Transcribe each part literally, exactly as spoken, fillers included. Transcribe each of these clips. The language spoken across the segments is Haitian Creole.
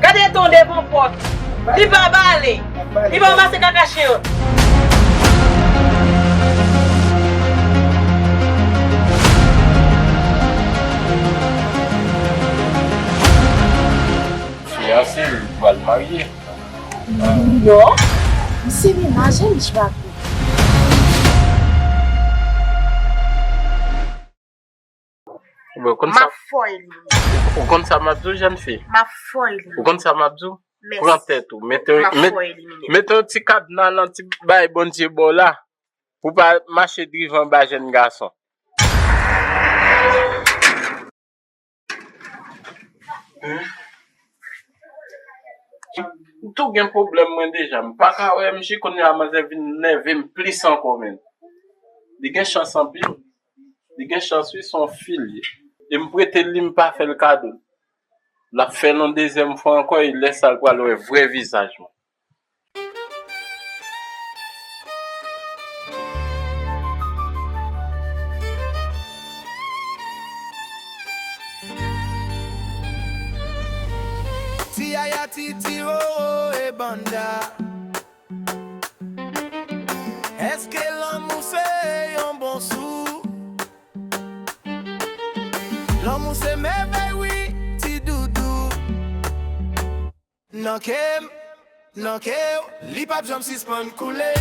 Gade ton devan pòt. Li pa bale. Li pa ranmase kaka chen an. Fiyanse, li pral marye. Non, se menaj Ange Bakou. Bon, ou konn sa, m ap fò elimine. Ou konn sa m ap di w, jèn fi? M ap fò elimine. Ou konn sa m ap di w? Mèsi. Pran tèt ou. Mete, m ap met, fò elimine. Mete yon ti kadna nan ti bay Bondye ba w la. Pou w pa mache drive anba jèn gason. M tou gen pwoblèm mwen deja. M pa ka wè M J kounye a, manzè vin nève m plis ankò, menm. Li gen chans anpil. Li gen chans, wi, se yon fi l ye. E m prete l li, m pa fè l kado. L ap fè l yon dezyèm fwa ankò, e lè sa a l pral wè vrè vizaj mwen. Ti yaya, ti ti, oh, oh, e banda. Èske lanmou se yon bon sous? Lanmou se mèvèy, wi, ti doudou. Nan kè m, nan kè w, li p ap janm sispann koule.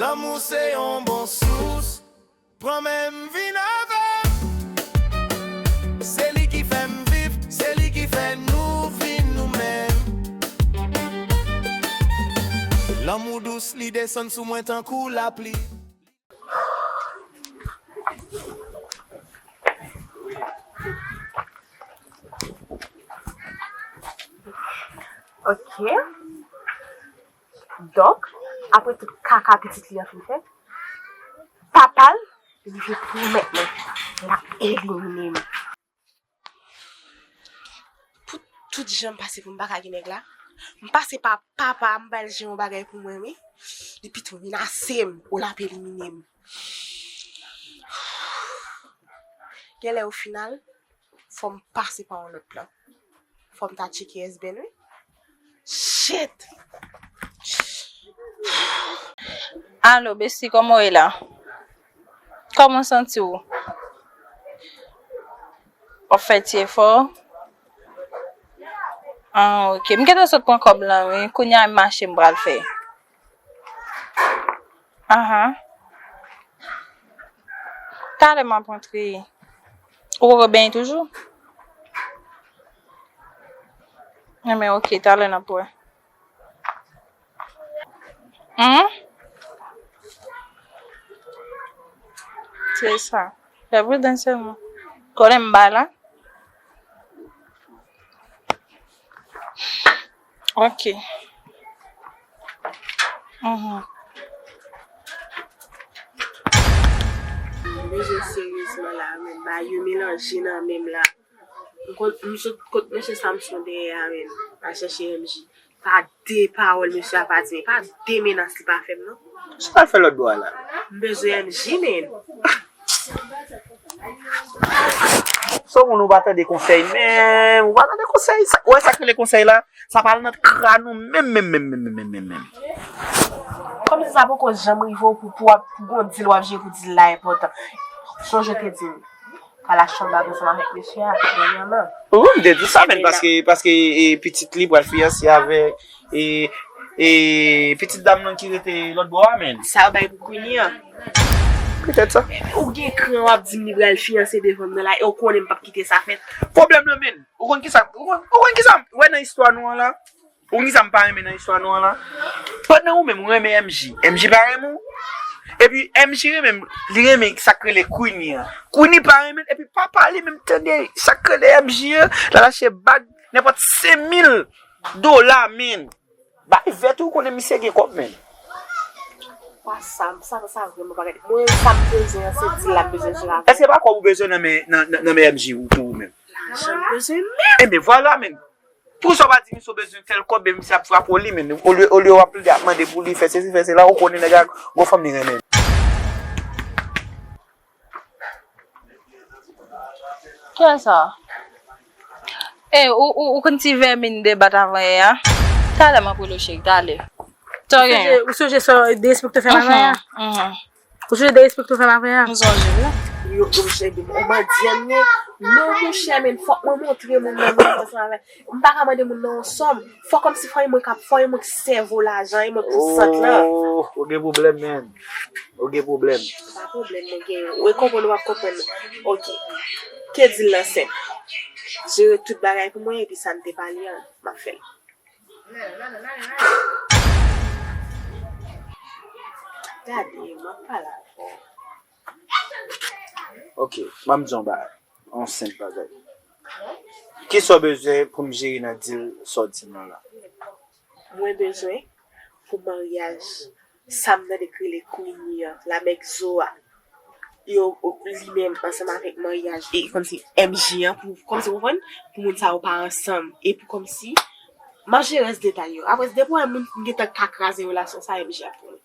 Lanmou se yon bon sous. Pran men m, vin avè m. Se li ki fè m viv, se li ki fè nou vin nou menm. Lanmou dous, li desann sou mwen tankou lapli. Ok. Donk, apre tout kaka pitit li an fin fè, papa l rive pwomèt mwen l ap elimine m. Pou tout jan m pase pou m pa ka gen nèg la, m pase pa papa, m ba l jere yon bagay pou mwen, wi. Li pito menase m, ou l ap elimine m. Genlè, o final, fò m pase pa yon lòt plan. Fò m ta tcheke S B N, wi. Shit! Alo, besti, kòman w ye la? Kòman w santi w? W ap fè ti efò? Ah, ok. M gentan sot pran kòb lan, wi. Kounye a, m mache m pral fè. Ahan. Talè m ap rantre. Ou poko benyen toujou? Enben, ok, talè n ap wè. Humm? Se sa. Fè pridan sèlman. Konnen m ba la. Ok. Mhm. Mwen bezwen seryezman la, men bagay yo melanje nan men m la. M konn, m sot kot mesye Samson dèyè a, men pa chèche M J. Pa de pawòl mesye a pa di m, pa de menas li pa fè m, non. Sa w al fè lòt bò a la? M bezwen M J, men. Son moun ou pa tande konsèy menm, ou pa tande konsèy. Sa, ou wè sa k rele konsèy la? Sa pa al nan kràn ou menm, menm, menm. Kòmsi sa poko janm rive w pou, pou w ap, pou gon dil w ap jere pou dil la enpòtan. Sonje w te di m, pa al achte yon bag ansanm avèk mesye a, dènyèman. Wi, m te di sa, men paske, paske, e, pitit li pral fiyanse avèk, e, e, pitit dam nan ki rete lòt bò a, men. Sa yo bay pou Queenie an. Petèt sa. Ou gen kran w ap di m li pral fiyanse devan m nan la, e w konnen m p ap kite sa fèt. Pwoblèm nan, men. Ou konn kisa, ou konn, ou konn kisa, ou wè nan istwa nou an la? Ou konn kisa m pa renmen nan istwa nou an la? Pandan ou menm ou renmen M J, M J pa renmen w. Epi M J renmen, li renmen sa k rele Queenie an. Queenie pa renmen l, epi papa li menm tande sa k rele M J an, l al achte bag Nenpòt senk mil dola, menn. Bay vèt ou konnen misye gen kòb, menn. Pa sa, sa, sa vrèman pa gade. Mwen, sa m bezwen an, se di l ap bezwen sou la. Èske pa kòb ou bezwen nan men, nan, nan, nan men M J ou tou, ou menm? Lajan m bezwen, menn. Enben, vwala, menn. Poukisa w pa di misye w bezwen tèl kòb, e misye ap frape w li, menn? Olye, olye w ap plede ap mande pou li fè sesi, fè sela, ou konnen nèg la gon fanm li renmen. Kiyès sa? E, ou, ou, ou konn ti vèmin de bat avan yè a? Talè m ap rele w cheri, talè. Sa w genyen? Ou sonje, ou sonje sa derespekte w fè m avan yè a? Mhm, mhm. Ou sonje derespekte w fè m avan yè a? M sonje, wi. Yo, yo, cheri, ou mandyan m ye. Non, monchè, men fòk mwen montre moun nan mwen ansanm avè. M pa ka mande moun nan yon sòm. Fò kòmsi fò e mwen k ap, fò e mwen k sèvo lajan, e mwen k fè sant lan. Oh, ou gen pwoblèm, menn. Ou gen pwoblèm. Pa pwoblèm mwen genyen. Ou e konprann ou p ap konprann. Ok. Ke dil lan senp. Jere tout bagay pou mwen, epi sa n te pale an, m ap fè l. Gade, m ap pale avè w. Ok, ban m di w yon bagay. Yon senp bagay. Kisa w bezwen pou m jere nan dil sa w di m lan la? Mwen bezwen pou maryaj sa m tande k rele Queenie an, la mèk zo a. Yo, li menm ansanm avèk maryaj, e kòmsi M J an, pou, kòmsi w konprann, pou moun sa yo pa ansanm, e pou kòmsi, m ap jere rès detay yo. Apre, depi w wè moun gentan ka kraze relasyon sa, M J ap konnen.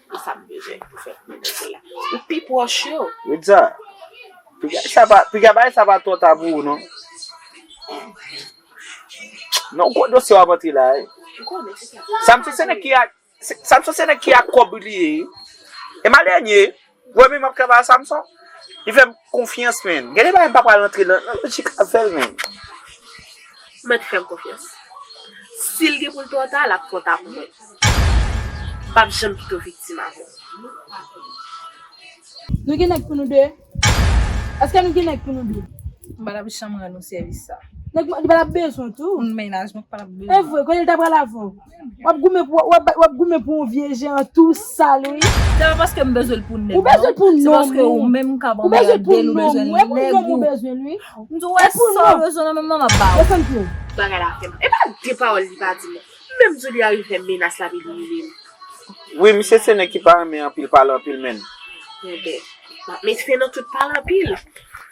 E sa m bezwen pou fè pou mwen la. Ou pi pwòch yo. Ritza, piga sa pa, piga bagay sa pa twò ta pou ou, non. Non, gwo dosye w ap antre la, wi. Sa m sou se nèg ki ak, se, sa m sou se nèg ki ak kòb li ye. E malè nye, wè men m ap travay a Samson. Li fè m konfyans, menn. Gen de bagay m pa pral antre nan, nan lojik avè l, menn. Mèt fè m konfyans. Si l gen pou l twò ta, l ap twò ta pou mwen. M p ap janm kite w viktim avè m. Nou gen nèg pou nou de? Èske nou gen nèg pou nou de? M pa t ap janm rann ou sèvis sa. Nèg mwen, li pa t ap bezwen tou. Moun mennaj mwen pa t ap bezwen. E vre, kote l ta pral avè w? W ap goumen pou, w ap, w ap goumen pou yon vye jeran tou sal, wi. Se pa paske m bezwen l pou nèg, non. Ou bezwen l pou nonm ou. Se paske ou menm k ap anmède l, ou bezwen nèg ou. E pou nonm ou bezwen l, wi. M di w, wè sa w bezwen nan menm nan, m ap ba w. Desann pye w. Bagay la fè m. E pa de pawòl li pa di mwen. Menm di w li arive fè menas la, epi li imilye m. Wi, misye se nèg ki pa renmen anpil pale anpil, menn. Enben, m ap met fen nan tout pale anpil.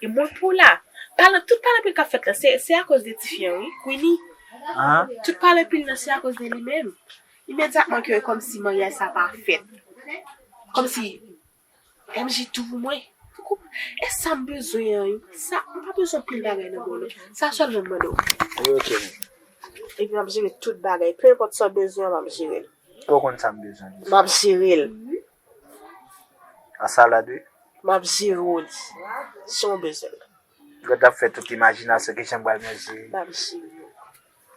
E mwen pou la. Pale, tout pale anpil k ap fèt la, se, se akoz de tifi an, wi. Queenie. Tout pale anpil nan, se akoz de li menm. Imedyatman ke kòmsi maryaj sa pa fèt. Kòmsi M J tou pou mwen. Ou konprann? E sa m bezwen an, wi. Sa, m pa bezwen pil bagay nan men w, non. Sa sèlman m mande w. Wi, ok, men. Epi m ap jere tout bagay. Pe enpòt sa w bezwen an, m ap jere l. Ou konn sa m bezwen deja. M ap jere l. An salad, wi. M ap jere w li. Si w bezwen l. Gad ap fè tout imajinasyon ki jan m pral manje. M ap jere w.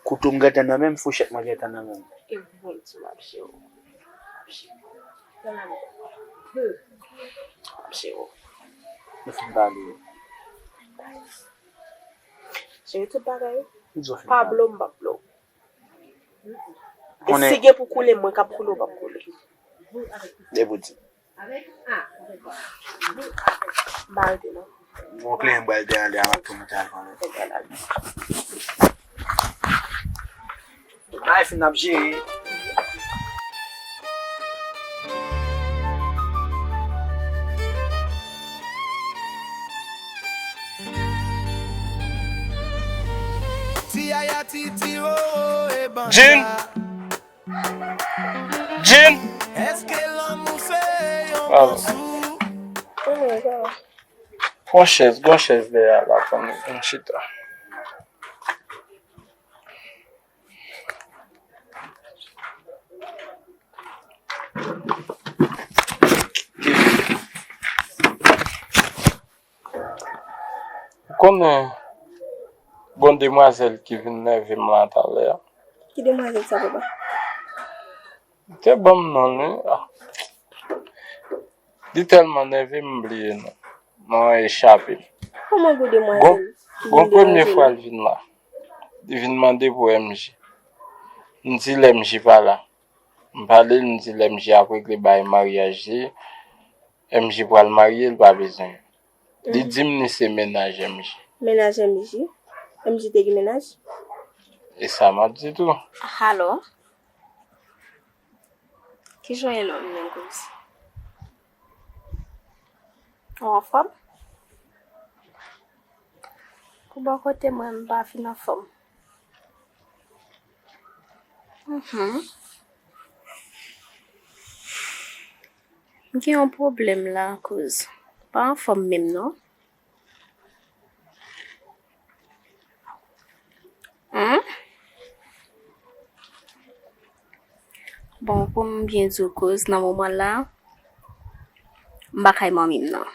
Kouto m gentan nan men m, fouchèt mwen gentan nan men m. E mwen di m ap jere w. M ap jere w. M ap jere w. Nou fin pale. Jere tout bagay, wi. Pa blo m, m p ap blo w. E si gen pou koule, mwen k ap koule, w p ap koule. Depi w di. M pa rete non. Bon, kleren bal de anlè a, m ap tou monte al pran lòt. Ay, fin ap jere. Jean! Jean! Pardon. Pran chèz, gon chèz dèyè a la pou nou, nou chita. Ou konnen gon demwazèl ki vin nève m la talè a? Ki demwazèl sa, papa? Li te ban m non li. Ah. Li tèlman nève m, m bliye non. Non an echape m. Kòman gon demwazèl ki vin deranje nou? Gon premye fwa l vin la. Li vin mande pou M J. M di l M J pa la. M pale l, m di l M J ap regle bagay maryaj li. M J pral marye, l pa bezwen. Li di m li se mennaj M J. Mennaj M J? M J te gen mennaj? E sa m ap di tou. Alo? Kijan w ye la menm, Kouz? Ou anfòm? Pou bò kote mwen, m pa fin anfòm. Mhm. M gen yon pwoblèm la, Kouz. Pa anfòm menm, non. Hmm? Bon, pou m byen di w, Kouz, nan moman la, m pa kay manmi m nan.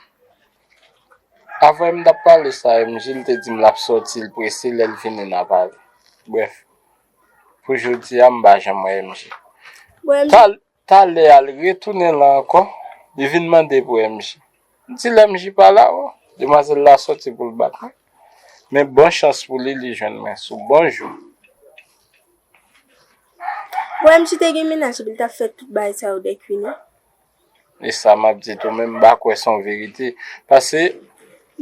Avè m t ap pale sa, M J, li te di m l ap sòti, l prese, lè l vini n a pale. Brèf, pou jodi a, m pa janm wè M J. Bon, M J. Tal-, talè a, l retounen la ankò, li vin mande pou M J. M di l M J pa la, o, demwazèl la sòti pou l bat mwen. Men bon chans pou li, li jwenn mwen sou bon jou. Bon, M J te gen mennaj, epi l t ap fè tout bagay sa yo dèk vini. E sa m ap di tou, men m pa kwè se yon verite. Paske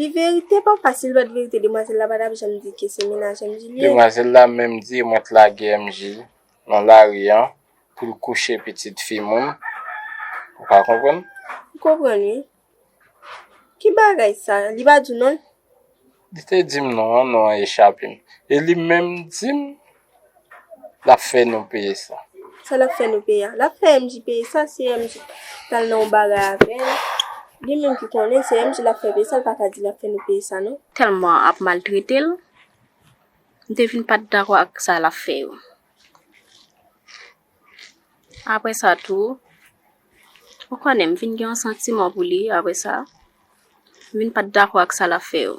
li verite, papa, si l pa t verite, demwazèl la pa t ap janm di ke se mennaj M J li ye. Demwazèl la menm di mwen t lage M J nan lari an pou l kouche pitit fi moun. Ou pa konprann? M konprann, wi. Ki bagay sa? Li pa di w non? Li te di m non an, non an echape m. E li menm di m l ap fè nou peye sa. Sa l ap fè nou peye a? L ap fè M J peye sa, si M J t al nan yon bagay avè l. Li menm ki konnen, se M J l ap fè peye sa, l pa ka di l ap fè nou peye sa non. Tèlman ap maltrete l, m te vin pa t dakò ak sa l ap fè yo. Apre sa tou, ou konnen m vin gen yon santiman pou li, apre sa, m vin pa t dakò ak sa l ap fè yo.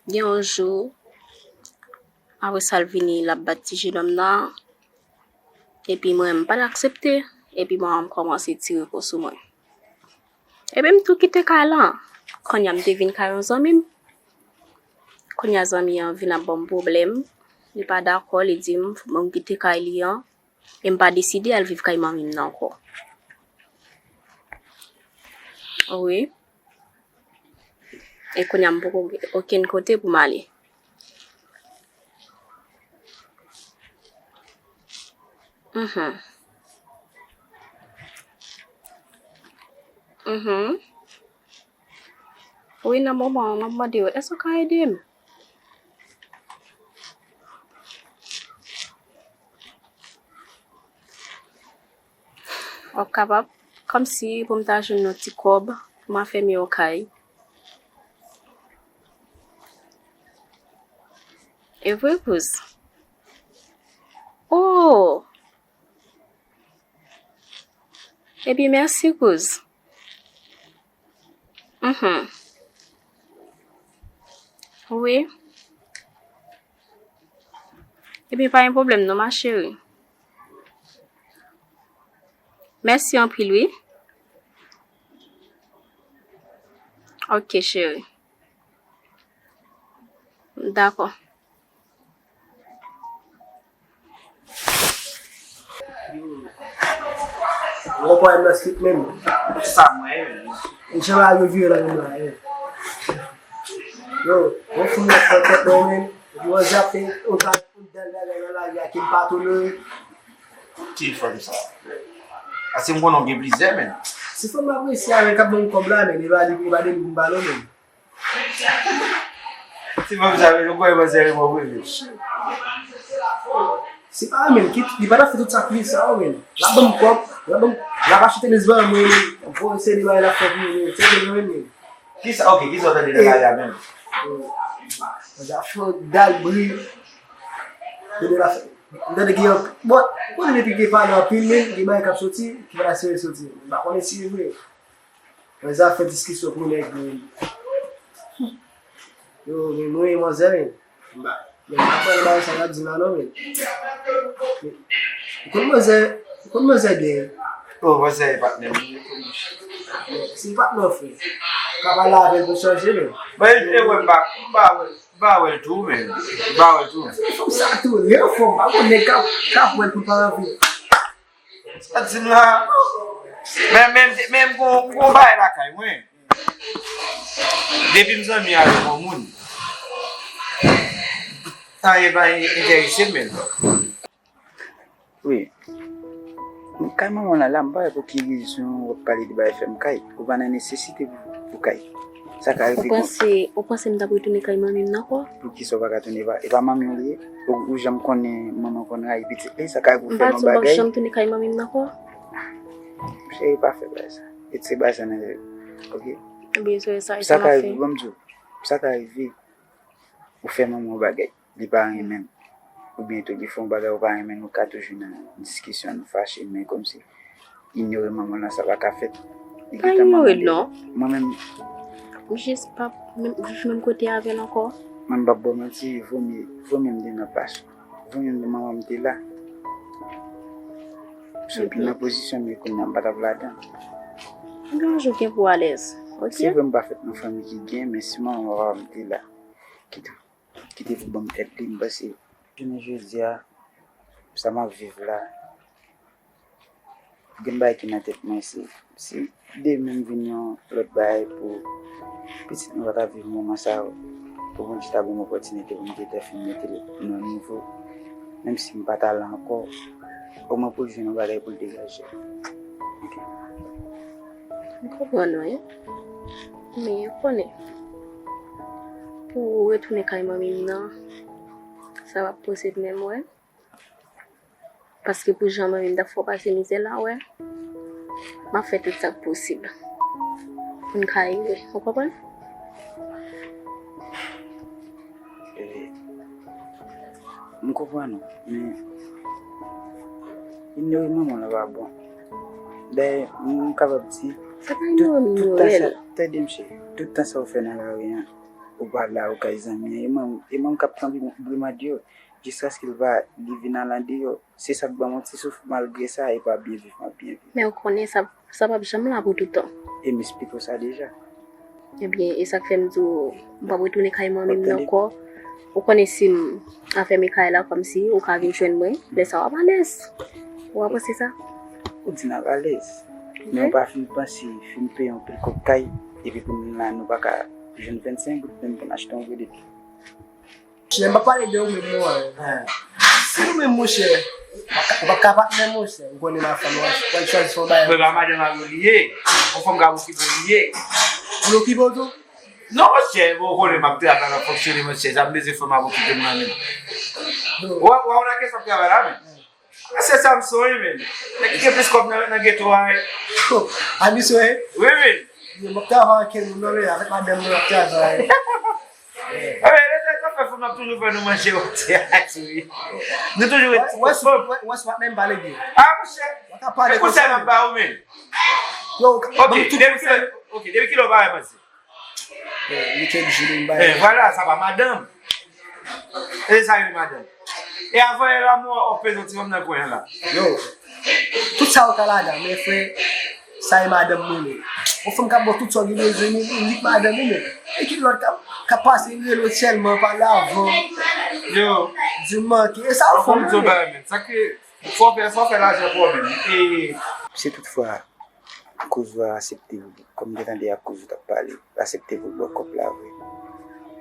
Gen yon jou, apre sa l vini, l ap bat ti jenòm nan, epi mwen, m pa t aksepte, epi mama m kòmanse tire kou sou mwen. Epi m tou kite kay lan. Kounye a m te vin kay yon zanmi m. Kounye a zanmi an vin ap ban m pwoblèm. Li pa dakò, li di m fò m kite kay li an. E m pa deside al viv kay manmi m nan ankò. Wi. E kounye a m poko gen okenn kote pou m ale. Mhm. Mhm. Wi, nan moman an, m ap mande w, èske w ka ede m? W ap kapab, kòmsi pou m ta jwenn yon ti kòb, pou m afèmi yon kay. E vre, kouz? Oh! Ebyen, mèsi, kouz. Mhm. Wi. Ebyen, pa gen pwoblèm non, ma chérie. Mèsi anpil, wi. Ok, chérie. Dakò. Yo, pwòblèm nan street menm. Sa mwen ye menm. Jan bagay yo vire la menm la ye. Yo, yon foul nèg pran tèt mwen menm. Epi manzè ap fè yon ta, yon dal bagay nan lari a ke m pa tolere. Ki fanm sa? Paske m konnen w gen plizyè menm. Se fanm m apresye a menm k ap ban m kòb la menm. E pa li, e pa de li pou m pale menm. Ti fanm sa menm, nou kwè manzè renmen w vre vre. Se pa menm, ki, li pa t ap fè tout sakrifis sa yo menm. L ap ban m kòb, l ap ban m, l ap achte tenis ban mwen menm. Bon, se li bagay l ap fè pou mwen menm. Se li menm menm. Kisa, ok, kisa w tande nan lari a menm? Manzè ap fè dal bri. Kounye la, m tande gen yon, bon, konnen depi gen pale anpil menm, gen bagay k ap soti, ki pa ta sipoze soti. M pa konnen si se vre. Manzè ap fè diskisyon pou nèg menm. Yo, men mwen, manzè, men. M pa, men m pa kwè nan bagay sa y ap di m la non, men. Men, ou konn manzè, ou konn manzè byen. Oh, manzè e patnè m. Se patnè w, frè. Ka pale avè l pou chanje, men. Mwen, e wè, m pa, m pa wè, m pa wè l tou, men. M pa wè l tou. Se fanm sa tou, li anfòm, pa konn nèg k ap, k ap wè l pou l pa anvi. Sa di m la. Men, men, men m gon, m gon bagay lakay mwen. Depi m zanmi avèk yon moun, Anyen pa enterese m menm. Wi. Kay manman w la, la, m pa wè pou ki rezon w ap pale de bagay fè m kay. Ou pa nan nesesite pou, pou kay. Sa ka rive kon. Ou panse, ou panse m t ap retounen kay manmi m nan ankò? Poukisa w pa ka tounen? E pa, e pa manmi w li ye? Ou, ou janm konnen manman konn rayi pitit li, sa ka rive ou fè l yon bagay. M pa di m p ap janm tounen kay manmi m nan ankò. Cheri, pa fè bagay sa. Retire bagay sa nan tèt ou, oke? Ebyen, se sa, sa ka rive, ban m di w, sa ka rive ou fè manman w bagay li pa renmen l, oubyen tou li fè yon bagay ou pa renmen l, nou ka toujou nan diskisyon, nou fache, men kòmsi inyore manman w lan, sa pa ka fèt. Li pa gentan inyore l, manman non. Mwen menm, m jis p ap menm, viv menm kote avè l ankò. Mwen m p ap ba w manti, vomye, vomye m te nan plas ou. Vomye m manman m te la. Ebyen, nan pozisyon m ye kounye a, m pa t ap ladan. Yon jou gen pou alèz, oke? Se vre m pa fèt nan fanmi ki gen, men si manman papa m te la, ki te, ki te pou ban m tèt li, m panse jounen jodi a, sa m ap viv la, gen bagay ki nan tèt mwen, se, si demen m vin yon lòt bagay pou pitit mwen pa ta viv moman sa yo, pou Bondye ta ban m opòtinite pou m te, te fin mete l nan nivo, menm si m pa ta la ankò, omwen pou l jwenn yon bagay pou l degaje. Ok. M konprann ou, wi. Men ou konnen, pou ou retounen kay manmi m nan, sa p ap posib menm, wè. Paske pou jan manmi m t ap fè w pase mizè la, wè, m ap fè tout sa k posib pou n ka rive. Ou konprann? E, m konprann ou, men inyore manman w lan pa bon. Dayè, m kapab di, se pa inyore m inyore l. Tande m cheri, tout tan sa w fè nan lari an, ou pa la, ou kay zanmi an, e mwen, e mwen k ap pran bri-, brimad yo, jiskaske l va, li vin al andeyò. Se sa k ban m yon ti souf, malgre sa, e pa byen viv, m ap byen viv. Men ou konnen sa, sa p ap janm la pou toutan. E m esplike w sa deja. Ebyen, e sa k fè m di w, m p ap retounen kay manmi m nan ankò. Ou konnen si m aferme kay la, kòmsi ou ka vin jwenn mwen, lè sa w ap alèz. Ou pa panse sa? Ou di n ap alèz. Men ou pa fin panse, fin peye yon pil kòb kay, epi pou nou la, nou pa ka jwenn vennsenk goud menm pou n achte yon vedèt. Chè, m pa pale de ou menm, non. Si nou menm, monchè, ou pa ka, ou pa ka patnè, monchè. Ou konnen mafanm, w al, w al chwazi fè yon bagay. Mwen pa madanm avè w li ye. Yon fanm ka okipe w li ye. Pou l okipe w tou? Non, monchè, bon, ou konnen m ap travay, m ap fonksyone, monchè. Sa m bezwen fanm ap okipe m nan menm. Ou, ou, ou nan kesyon travay la, men. A, se Samson, wi, men. Nèg ki gen plis kòb nan, nan geto a, wi. A misyon, wi? Wi, men. Yo, m ap travay avèk moun nan, men, avèk madanm mwen, m ap travay. A, men, lè sa, sa fè fanm ap toujou fè nou manje wotè a tou, wi. Nou toujou ret. Wè, wè, wè, wè, wè, patnè m pale byen. A, monchè. E konsèy m ap ba ou, men. Yo, ok, depi kilè, ok, depi kilè w pa wè manzè? Yo, li kèk jou li bay. Eh, vwala, sa pa madanm. E sa rele madanm. E avan yè la, mwen, w ap peze ti fanm nan kwen an la. Yo, tout sa yo ka ladan, men frè, sa e madanm mwen, men. Yon fanm k ap ba w tout sa w gen bezwen, men, li k madanm ou, men. E ki lòt k ap, k ap pase rele w sèlman, pale avè w. Yo. Di w manke. E sa yo fè w, men. Sa ke, fò fè, fò fè lajan pwoblèm. E. Si toutfwa, Akoz ou asepte, kòm m te tande akoz ou t ap pale, asepte pou l ba w kòb la vre.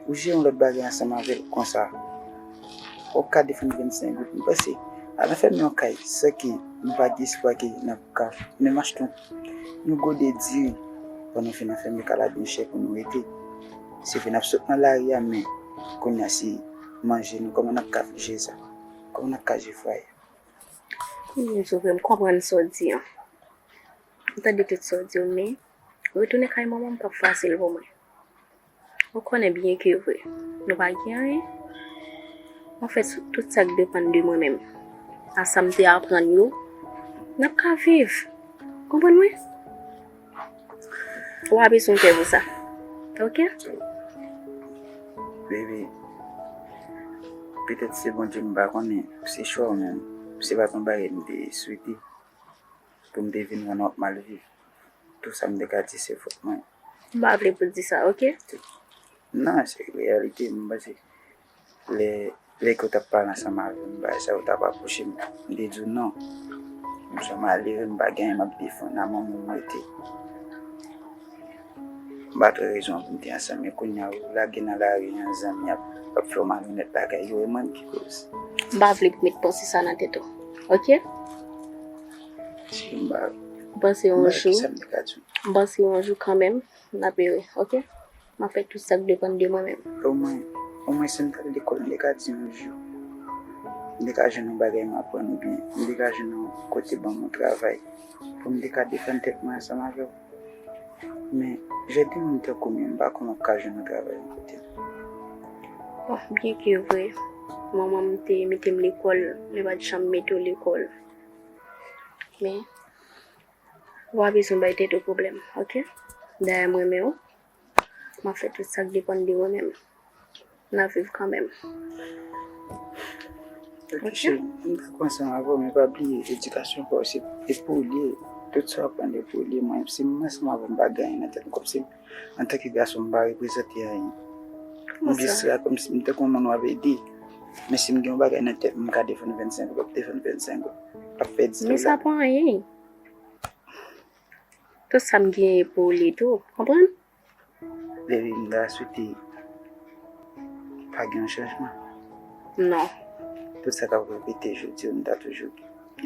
Ou jere yon lòt bagay ansanm avè l konsa. Ou ka defann vennsenk goud. M panse, al anfèmen yon kay, san ke nou pa gen espwa ke n ap ka menm achte yon, yon gode diri pandan nou fin anfèmen kay la byen chè pou nou rete. Se vre n ap sot nan lari a, men kounye a se manje nou, kòman n ap ka jere sa? Kòman n ap ka jere fwaye a? Wi, m sove, m konprann sa w di an. M tande tout sa w di yo, men retounen kay manman m p ap fasil pou mwen. Ou konnen byen ke vre, nou pa gen anyen. Mwen fè tout sa k depann de mwen menm. A sa m te aprann yo, n ap ka viv. Konprann mwen? Ou pa bezwen pè pou sa. Oke? Baby, petèt se Bondye, m pa konnen. Se chwa w menm. Se pa t yon bagay m te swete. Pou m te vin wè n w ap mal viv. Tou sa m te ka di se fòt mwen. M pa vle pou di sa, oke? Non, se reyalite, m panse lè, lè ke w t ap pale ansanm avè m, bagay sa yo t ap apwoche m, m te di w non. M se malere, m pa gen anyen m ap defann, a manman m rete. M pa t wè rezon pou m te ansanm, men kounye a ou lage nan lari an, zanmi ap Ap fè w malonèt bagay yo, e mwen ki koz. M pa vle pou met panse sa nan tèt ou. Oke? Si m pa, m pa ki sa m te ka di w. M panse yon jou kanmenm, n ap ere, oke? M ap fè tout sa k depann de mwen menm. Omwen, omwen si m t al lekòl, m te ka di yon jou, m te ka jwenn yon bagay m aprann, oubyen m te ka jwenn yon kote ban m yon travay pou m te ka defann tèt mwen ansanm avè w. Men, jèn timoun tankou mwen, m pa kwè m ap ka jwenn yon travay yon kote. Bon, byen ke vre, manman m te mete m lekòl, men pa t janm mete w lekòl. Men, ou pa bezwen bay tèt ou pwoblèm, oke? Dayè, m renmen w. M ap fè tout sa k depann de mwen menm. N ap viv kanmenm. Ok, cheri, m dakò ansanm avè w, men pa bliye, edikasyon pa w, se, e pou w li ye. Tout sa w aprann, e pou w li ye. Mwen, si m ansanm avè w, m pa gen anyen nan tèt m. Kòmsi, antanke gason, m pa reprezante anyen. M jis la, kòmsi m tankou yon moun w ap ede. Men si m gen yon bagay nan tèt m, m ka defann vennsenk goud, defann vennsenk goud. Ap fè di dola. Men sa pa anyen. Tout sa m genyen pou li tou, konprann? Baby, m ta swete pa gen yon chanjman. Non. Tout sa k ap repete jodi a, m ta toujou,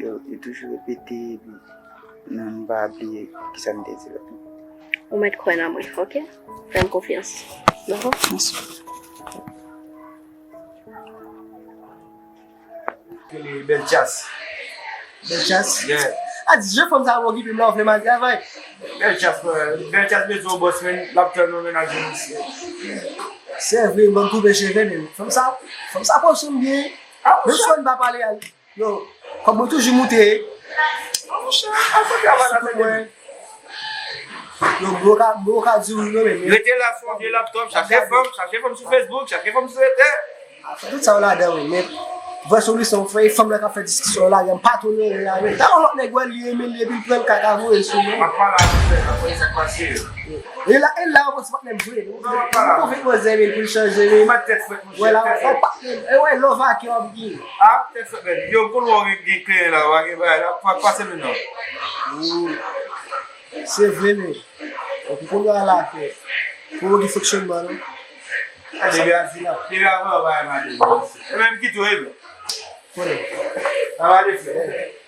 yo, yo toujou repete, epi non, m pa bliye kisa m te di lòt. Ou mèt kwè nan mwen, oke? Fè m konfyans. Dakò? Mèsi. Rele Bèl Chas. Bèl Chas? Yeah. A di, jan fanm sa ap okipe m la, ou vle m al travay? Bèl Chas, frè. Bèl Chas bezwen yon bòs, men l ap tann yon mennaj, mesye. Se vre, mwen koupe cheve, men fanm sa, fanm sa pran swen m byen. Ah, menm si mwen pa pale a li. Yo, kòb mwen toujou moute. Ah, monchè, al fè travay la, tande. Yo, bro ka, bro ka di wi, non, men, men. Rete la sou yon vye laptop, chache fanm, chache fanm sou Facebook, chache fanm sou Twitter. Tout sa yo ladan, wi, men vrè solisyon, frè, e fanm nan k ap fè diskisyon yo ladan, m pa tolere a, men. Talè lòt nèg wè li renmen li, epi l pran l kaka voye sou mwen. M ap pale avè w, frè, m ap wè sa k pase yo. E la, e la, ou panse patnè m vre, non? Non, m ap pale avè w. Ou konfye manzè, men, pou l chanje, men. Ou mèt tèt frèt, monchè. Wè, la, tèt frèt. Ou pa, e wè, love a kè w ap gen. Ah, tèt frèt, men. Yo, m konn wè w gen, gen kleren la, w pa gen bagay la, pa, pase m non. Wi. Se vre, men. Epi kounye a la, frè, pou yo gen fonksyònman, non. Sa m di la. Depi avan, w pa remake. E menm ki tou, e menm. Konnen. Sa va, le frè.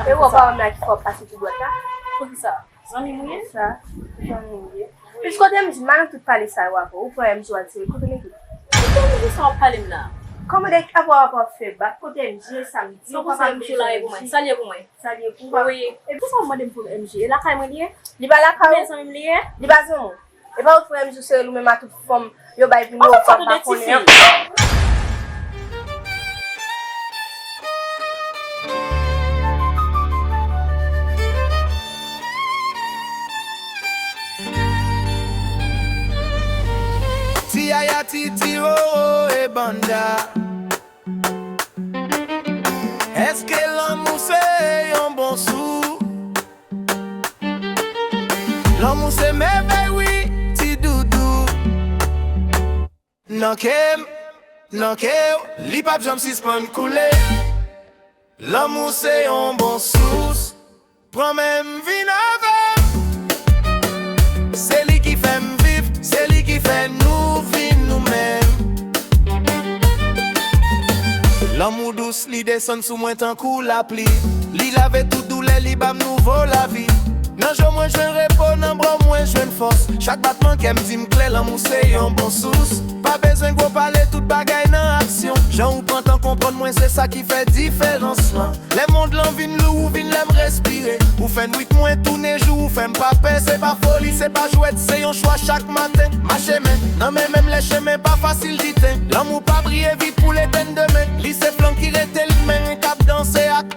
E wè, pa wè m la ki fè w ap pase tou dwat la? Poukisa? Zanmi m ou ye? Sa, zanmi m ou ye. Plis kote M J, m pa nan tout pale sa yo avè w. Ou pran M J w al tire. Kote M J? Kote M J sa w ap pale m la? Kòman de apa w ap fè bak? Kote M J sa m di? Sa w panse M J la ye pou mwen? Sa l ye pou mwen? Sa l ye pou mwen? Wi. E poukisa w mande m pou M J? E lakay mwen li ye? Li pa lakay ou? Oubyen zanmi m li ye? Li pa zanmi w? E pa ou frè M J se rele ou menm a tout fanm yo bay pou nou, ou pa konnen an. Ti yaya, ti, ti, oh, oh, e banda. Èske lanmou se yon bon sous? Lanmou se mèvèy, wi, ti doudou. Nan kè m, nan kè w, li p ap janm sispann koule. Lanmou se yon bon sous. Pran men m, vin avè m. Se li ki fè m viv, se li ki fè nou vin nou menm. Lanmou dous, li desann sou mwen tankou lapli. Li lave tout doulè, li ba m nouvo lavi. Nan je w mwen jwenn repo, nan bra w mwen jwenn fòs. Chak batman kè m di m klè, lanmou se yon bon sous. Pa bezwen gwo pale, tout bagay nan aksyon. Jan ou pran tan konprann mwen, se sa ki fè diferans lan. Lè mond lan vin lou, ou vin lè m respire. Ou fè nwit mwen tounen jou, ou fè m pa pè. Se pa foli, se pa jwèt, se yon chwa chak maten. Mache men nan men, menm lè chemen pa fasil diten. Lanmou pa briye vit pou l etenn demen. Li se flanm ki rete limen, k ap danse ak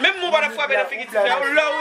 Menm mwen pa t ap frape nan figi ti frè w, lè w